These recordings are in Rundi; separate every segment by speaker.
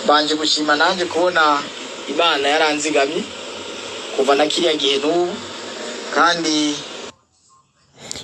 Speaker 1: Banje gushima nanjye kubona Imana yaranzigamye kuva na kiriya gihe n'ubu kandi.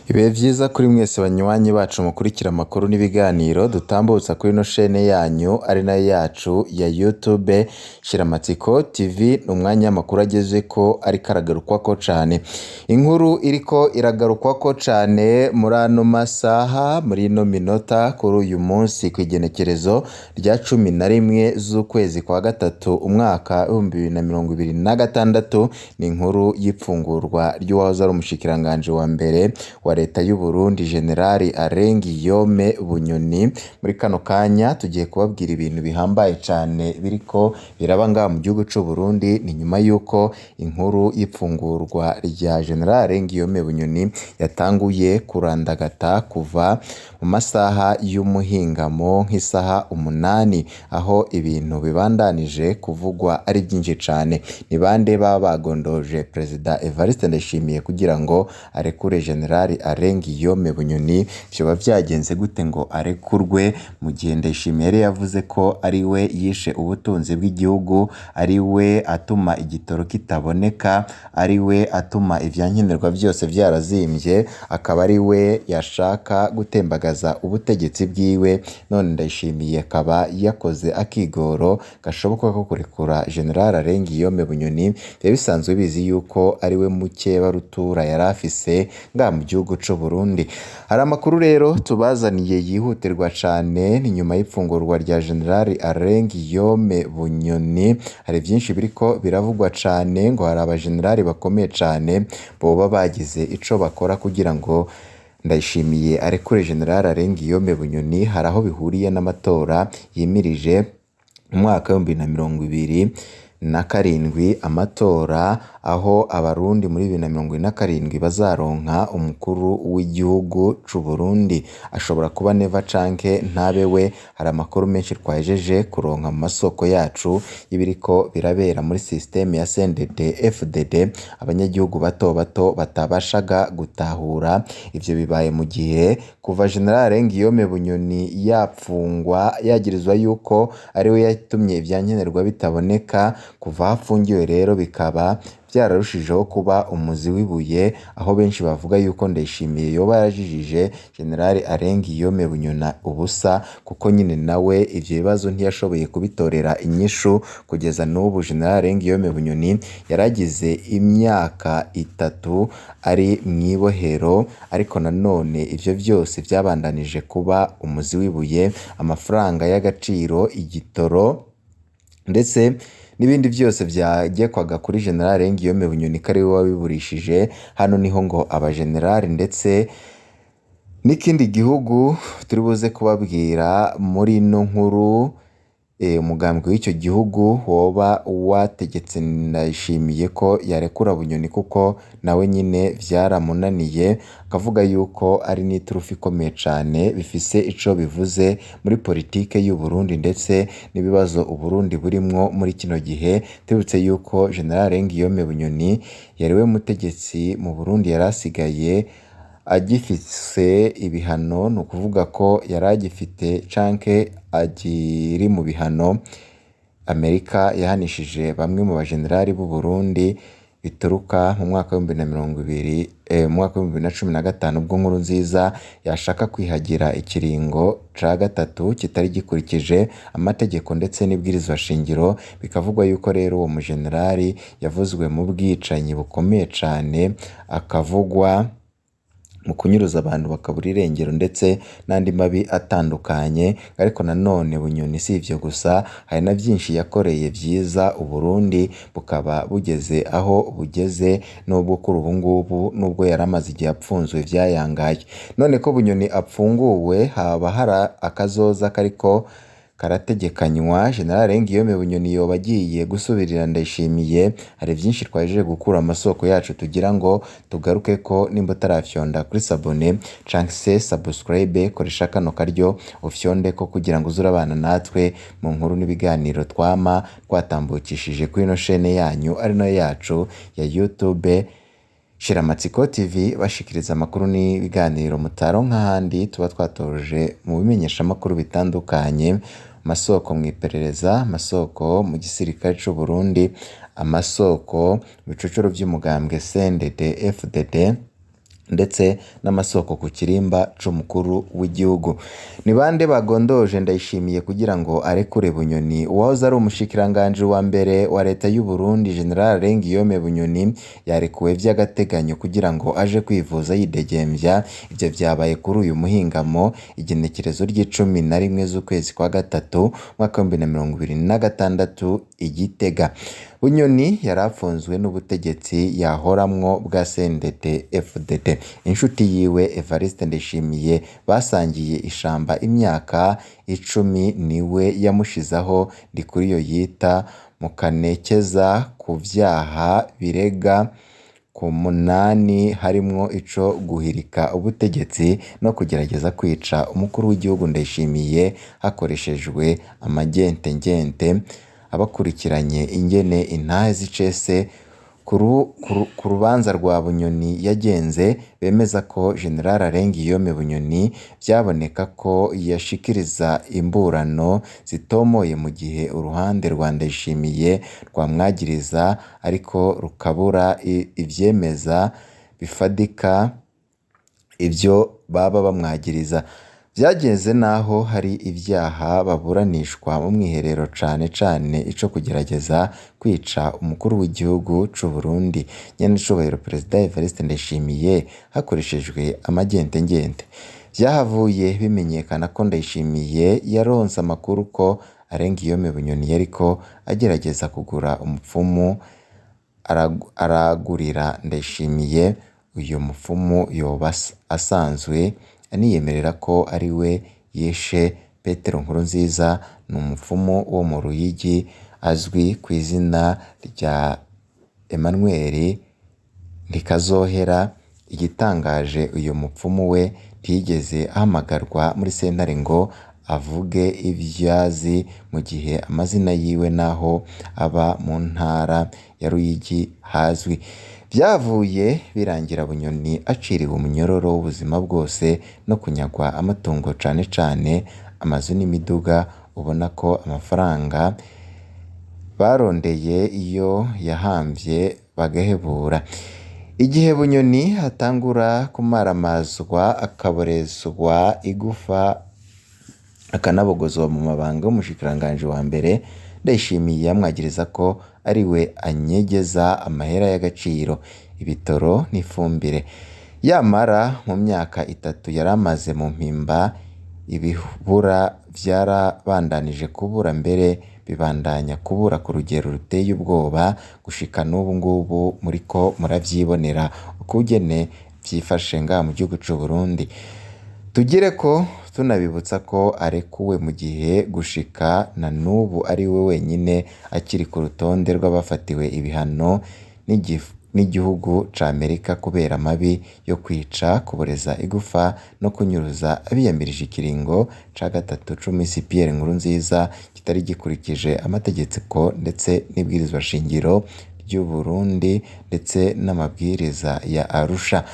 Speaker 2: Ibihe vyiza kuri mwese banywanyi bacu mukurikira amakuru n'ibiganiro dutambutsa kuri ino shene yanyu ari nayo yacu ya YouTube Shiramatsiko TV. Ni umwanya w'amakuru agezeko ariko aragarukwako cane. Inkuru iriko iragarukwako cane muri ano masaha, muri ino minota, kuri uyu munsi kw'igenekerezo rya 11 z'ukwezi kwa gatatu umwaka w'2026, ni inkuru y'ipfungurwa ry'uwahoze ari umushikiranganji wa mbere wa leta y'u Burundi, General Alain Guillaume Bunyoni. Muri kano kanya tugiye kubabwira ibintu bihambaye cane biriko biraba ngaha mu gihugu c'u Burundi. Ni nyuma y'uko inkuru y'ipfungurwa rya General Alain Guillaume Bunyoni yatanguye kurandagata kuva mu masaha y'umuhingamo nk'isaha 8, aho ibintu bibandanije kuvugwa ari vyinshi cane. Ni bande baba bagondoje Perezida Evariste Ndayishimiye kugira ngo arekure General Alain Guillaume Bunyoni? Vyoba vyagenze gute ngo arekurwe mu gihe Ndayishimiye yari yavuze ko ari we yishe ubutunzi bw'igihugu, ari we atuma igitoro kitaboneka, ari we atuma ivyankenerwa vyose vyarazimvye, akaba ari we yashaka gutembagaza ubutegetsi bwiwe? None Ndayishimiye akaba yakoze akigoro gashoboka ko kurekura General Alain Guillaume Bunyoni, vyari bisanzwe bizi yuko ari we mukeba rutura yari afise ngaha mu gihugu c'u Burundi. Hari amakuru rero tubazaniye yihutirwa cane. Ni nyuma y'ipfungurwa rya General Alain Guillaume Bunyoni, hari vyinshi biriko biravugwa cane ngo hari abajenerali bakomeye cane boba bagize ico bakora kugira ngo Ndayishimiye arekure General Alain Guillaume Bunyoni. Hari aho bihuriye n'amatora yimirije mu mwaka w'2027, amatora aho abarundi muri 2027 bazaronka umukuru w'igihugu c'u Burundi, ashobora kuba Neva canke ntabe we. Hari amakuru menshi twahejeje kuronka mu masoko yacu y'ibiriko birabera muri systeme ya CNDD FDD, abanyagihugu bato bato batabashaga gutahura. Ivyo bibaye mu gihe kuva General Alain Guillaume Bunyoni yapfungwa, yagirizwa yuko ari we yatumye ivyankenerwa bitaboneka, kuva aho afungiwe rero bikaba vyararushijeho kuba umuzi w'ibuye, aho benshi bavuga yuko Ndayishimiye yoba yarajijije General Alain Guillaume Bunyoni ubusa, kuko nyine nawe ivyo bibazo ntiyashoboye kubitorera inyishu kugeza n'ubu. General Alain Guillaume Bunyoni yaragize imyaka 3 ari mw'ibohero, ariko nanone ivyo vyose vyabandanije kuba umuzi w'ibuye. Amafaranga y'agaciro, igitoro ndetse n'ibindi vyose vyagekwaga kuri General Alain Guillaume Bunyoni ko ari we wabiburishije, hano niho ngo abajenerali ndetse n'ikindi gihugu turi buze kubabwira muri ino nkuru, umugambwe w'ico gihugu woba wategetse Ndayishimiye ko yarekura Bunyoni kuko nawe nyine vyaramunaniye, akavuga yuko ari n'iturufu ikomeye cane bifise ico bivuze muri politike y'u Burundi ndetse n'ibibazo Uburundi burimwo muri kino gihe. Tubibutse yuko General Alain Guillaume Bunyoni yari we mutegetsi mu Burundi yari asigaye agifise ibihano, ni ukuvuga ko yari agifite canke akiri mu bihano Amerika yahanishije bamwe mu bajenerali b'u Burundi bituruka mu mwaka w'2020, mu mwaka w'2015, ubwo Nkurunziza yashaka kwihagira ikiringo ca gatatu kitari gikurikije amategeko ndetse n'ibwirizwa shingiro. Bikavugwa yuko rero uwo mujenerali yavuzwe mu bwicanyi bukomeye cane, akavugwa mu kunyuruza abantu bakabura irengero ndetse n'andi mabi atandukanye. Ariko nanone Bunyoni si ivyo gusa, hari na vyinshi yakoreye vyiza Uburundi bukaba bugeze aho bugeze, nubwo kuri ubu ngubu nubwo yari amaze igihe apfunzwe vyayangaye. None ko Bunyoni apfunguwe, haba hari akazoza kariko karategekanywa? General Alain Guillaume Bunyoni yoba agiye gusubirira Ndayishimiye? Hari vyinshi twahejeje gukura amasoko yacu tugira ngo tugaruke ko nimba utarafyonda kuri s'abonner canke se subscribe, koresha kano karyo ufyondeko kugira ngo uze urabana natwe mu nkuru n'ibiganiro twama twatambukishije kuri ino shene yanyu ari nayo yacu ya YouTube Shiramatsiko TV, bashikiriza amakuru n'ibiganiro mutaronka ahandi, tuba twatoje mu bimenyeshamakuru bitandukanye. Amasoko mw'iperereza, amasoko mu gisirikare c'u Burundi, amasoko mu bicocoro vy'umugambwe CNDD FDD ndetse n'amasoko ku kirimba c'umukuru w'igihugu. Ni bande bagondoje Ndayishimiye kugira ngo arekure Bunyoni? Uwahoze ari umushikiranganji wa mbere wa leta y'u Burundi General Guillaume Bunyoni yarekuwe vy'agateganyo kugira ngo aje kwivuza yidegemvya. Ivyo vyabaye kuri uyu muhingamo igenekerezo ry'icumi na rimwe z'ukwezi kwa gatatu umwaka w'2026 i Gitega. Bunyoni yari apfunzwe n'ubutegetsi yahoramwo bwa CNDD FDD. Inshuti yiwe Evariste Ndayishimiye basangiye ishamba imyaka 10 niwe yamushizeho Ndikuriyo yita Mukanekeza ku vyaha birega ku munani harimwo ico guhirika ubutegetsi no kugerageza kwica umukuru w'igihugu Ndayishimiye hakoreshejwe amagentengente. Abakurikiranye ingene intahe z'icese ku rubanza rwa Bunyoni yagenze bemeza ko General Guillaume Bunyoni vyaboneka ko yashikiriza imburano zitomoye mu gihe uruhande rwa Ndayishimiye rwamwagiriza ariko rukabura ivyemeza bifadika ivyo baba bamwagiriza. Vyageze naho hari ivyaha baburanishwa mu mwiherero cane cane ico kugerageza kwica umukuru w'igihugu c'u Burundi nyenecubahiro Perezida Evariste Ndayishimiye hakoreshejwe amagentengente. Vyahavuye bimenyekana ko Ndayishimiye yaronse amakuru ko Guillaume Bunyoni yariko agerageza kugura umupfumu aragurira Ndayishimiye. Uyo mupfumu yoba asanzwe aniyemerera ko ari we yishe Petero Nkurunziza. Ni umupfumu wo mu Ruyigi azwi kw'izina rya Emmanuel Ntikazohera. Igitangaje uyu mupfumu we ntiyigeze ahamagarwa muri sentare ngo avuge ivyo azi mu gihe amazina yiwe naho aba mu ntara ya Ruyigi hazwi. Vyavuye birangira Bunyoni aciriwe umunyororo w'ubuzima bwose no kunyagwa amatungo cane cane amazu n'imiduga. Ubona ko amafaranga barondeye iyo yahamvye bagahebura. Igihe Bunyoni atangura kumaramazwa akaborezwa igufa akanabogozwa mu mabanga y'umushikiranganji wa mbere, Ndayishimiye yamwagiriza ko ari we anyegeza amahera y'agaciro, ibitoro n'ifumbire. Yamara mu myaka 3 yari amaze mu mpimba ibibura vyarabandanije kubura, mbere bibandanya kubura ku rugero ruteye ubwoba gushika n'ubu ngubu muriko muravyibonera ukugene vyifashe ngaha mu gihugu c'u Burundi. Tugire ko tunabibutsa ko arekuwe mu gihe gushika na n'ubu ari we wenyine akiri ku rutonde rw'abafatiwe ibihano n'igihugu ca Amerika kubera amabi yo kwica, kuboreza igufa no kunyuruza abiyamirije ikiringo ca gatatu c'umisi Pierre Nkurunziza kitari gikurikije amategeko ndetse n'ibwirizwa shingiro ry'u Burundi ndetse n'amabwiriza ya Arusha.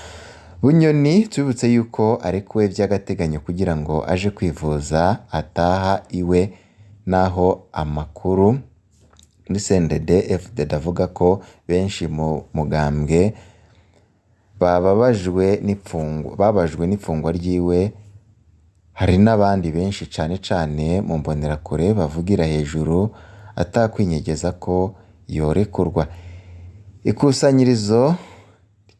Speaker 2: Bunyoni tubibutse yuko arekuwe vy'agateganyo kugira ngo aje kwivuza ataha iwe, naho amakuru muri CNDD FDD avuga ko benshi mu mugambwe bababajwe n'ifungwa ryiwe. Hari n'abandi benshi cane cane mu mbonerakure bavugira hejuru atakwinyegeza ko yorekurwa. Ikusanyirizo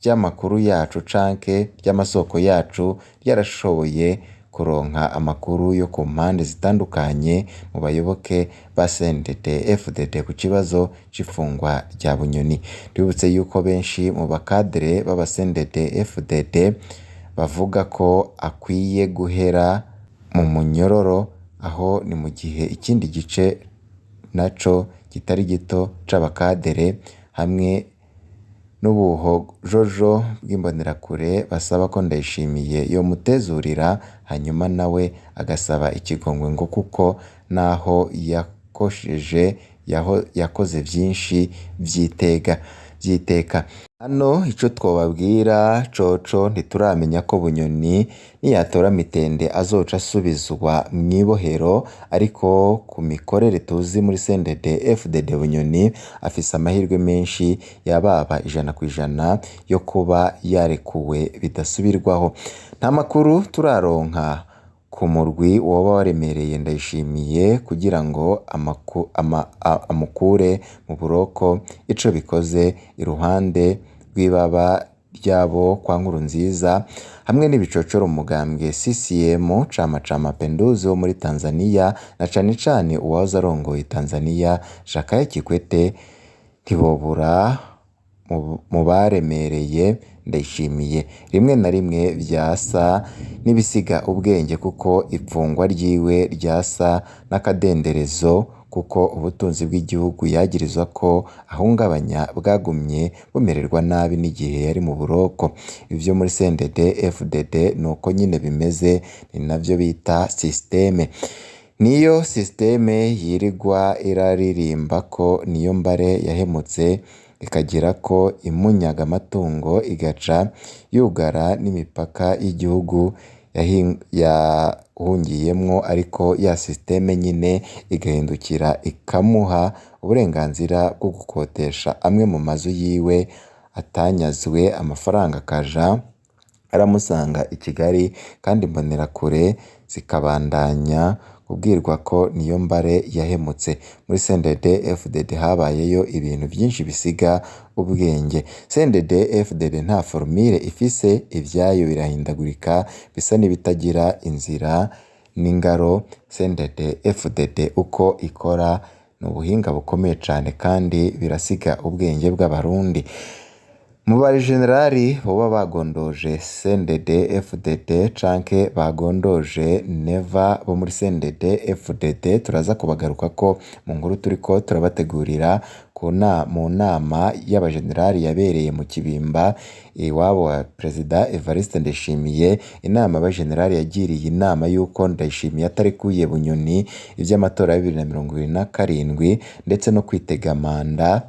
Speaker 2: ry'amakuru yacu canke ry'amasoko yacu ryarashoboye kuronka amakuru yo ku mpande zitandukanye mu bayoboke ba CNDD FDD ku kibazo c'ifungwa rya Bunyoni. Tubibutse yuko benshi mu bakadere b'aba CNDD FDD bavuga ko akwiye guhera mu munyororo, aho ni mu gihe ikindi gice naco kitari gito c'abakadere hamwe n'ubuhojojo bw'imbonerakure basaba ko Ndayishimiye yomutezurira hanyuma nawe agasaba ikigongwe ngo kuko naho yakosheje yakoze vyinshi vy'iteka. Hano ico twobabwira coco ntituramenya ko Bunyoni niyatora Mitende azoca asubizwa mw'ibohero, ariko ku mikorere tuzi muri CNDD FDD Bunyoni afise amahirwe menshi yababa 100% yo kuba yarekuwe bidasubirwaho. Nta makuru turaronka ku murwi woba waremereye Ndayishimiye kugira ngo amukure mu buroko, ico bikoze iruhande rw'ibaba ryabo kwa Nkurunziza hamwe n'ibicocoro umugambwe CCM Chama cha Mapinduzi wo muri Tanzania na cane cane uwahoze arongoye Tanzania Jakaya Kikwete, ntibobura mu baremereye Ndayishimiye. Rimwe na rimwe vyasa n'ibisiga ubwenge kuko ipfungwa ryiwe ryasa n'akadenderezo, kuko ubutunzi bw'igihugu yagirizwa ko ahungabanya bwagumye bumererwa nabi n'igihe yari mu buroko. Ivyo muri CNDD FDD nuko nyene bimeze, ni navyo bita systeme. Niyo systeme yirigwa iraririmba ko Niyombare yahemutse, ikagira ko imunyaga amatungo, igaca yugara n'imipaka y'igihugu yahungiyemwo, ariko ya systeme nyene igahindukira ikamuha uburenganzira bwo gukotesha amwe mu mazu yiwe atanyazwe, amafaranga akaja aramusanga i Kigali, kandi imbonerakure zikabandanya kubwirwa ko Niyombare yahemutse. Muri CNDD FDD habayeyo ibintu vyinshi bisiga ubwenge. CNDD FDD nta formule ifise, ivyayo birahindagurika bisa n'ibitagira inzira n'ingaro. CNDD FDD uko ikora ni ubuhinga bukomeye cane kandi birasiga ubwenge bw'abarundi. Mu bajenerali boba bagondoje CNDD FDD canke bagondoje Neva bo muri CNDD FDD, turaza kubagarukako mu nkuru turiko turabategurira mu nama y'abajenerali yabereye mu Kibimba iwabo wa Perezida Evariste Ndayishimiye. Inama y'abajenerali yagiriye inama y'uko Ndayishimiye atarekuye Bunyoni ivy'amatora ya 2027 ndetse no kwitega manda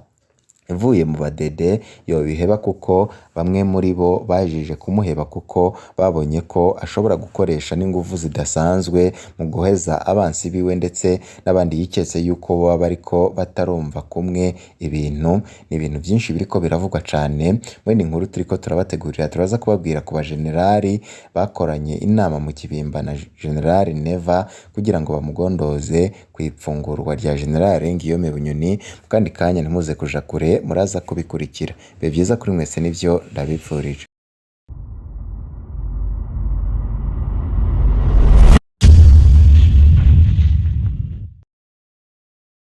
Speaker 2: ivuye mu badede yobiheba, kuko bamwe muri bo bajije kumuheba kuko babonye ko ashobora gukoresha n'inguvu zidasanzwe mu guheza abansi biwe ndetse n'abandi yiketse yuko boba bariko batarumva kumwe ibintu. Ni ibintu vyinshi biriko biravugwa cane muri iyi nkuru turiko turabategurira. Turaza kubabwira ku bajenerali bakoranye inama mu Kibimba na General Neva kugira ngo bamugondoze kw'ipfungurwa rya General Guillaume Bunyoni. Mu kandi kanya ntimuze kuja kure, muraza kubikurikira. Bibe vyiza kuri mwese nivyo ndabipfurije.